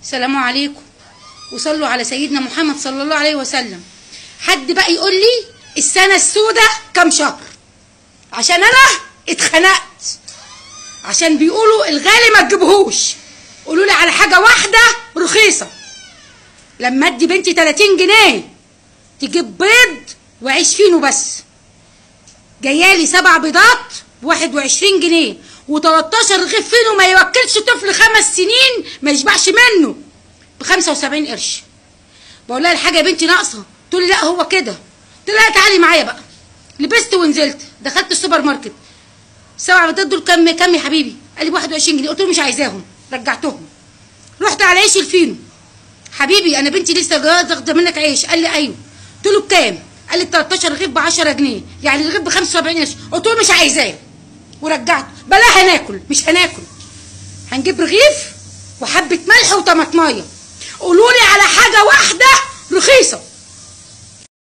السلام عليكم، وصلوا على سيدنا محمد صلى الله عليه وسلم. حد بقى يقول لي السنة السوداء كام شهر؟ عشان انا اتخنقت، عشان بيقولوا الغالي ما تجيبهوش. قولوا لي على حاجة واحدة رخيصة. لما ادي بنتي 30 جنيه تجيب بيض وعيش فينو بس، جايالي 7 بيضات ب21 جنيه و13 رغيف فينو ما يوكلش طفل 5 سنين ما يشبعش منه ب75 قرش. بقول لها الحاجة يا بنتي ناقصه، تقول لي لا هو كده. قلت لها تعالي معايا بقى. لبست ونزلت، دخلت السوبر ماركت. 7 بيضات دول كام يا حبيبي؟ قال لي ب21 جنيه. قلت له مش عايزاهم، رجعتهم. رحت على عيش الفينو، حبيبي انا بنتي لسه واخده منك عيش. قال لي ايوه. قلت له بكام؟ قال لي 13 رغيف ب10 جنيه، يعني الرغيف ب75 قرش. قلت له مش عايزاه ورجعته. بلا هناكل، مش هناكل، هنجيب رغيف وحبه ملح وطماطمايه. قولوا لي على حاجة واحدة رخيصة.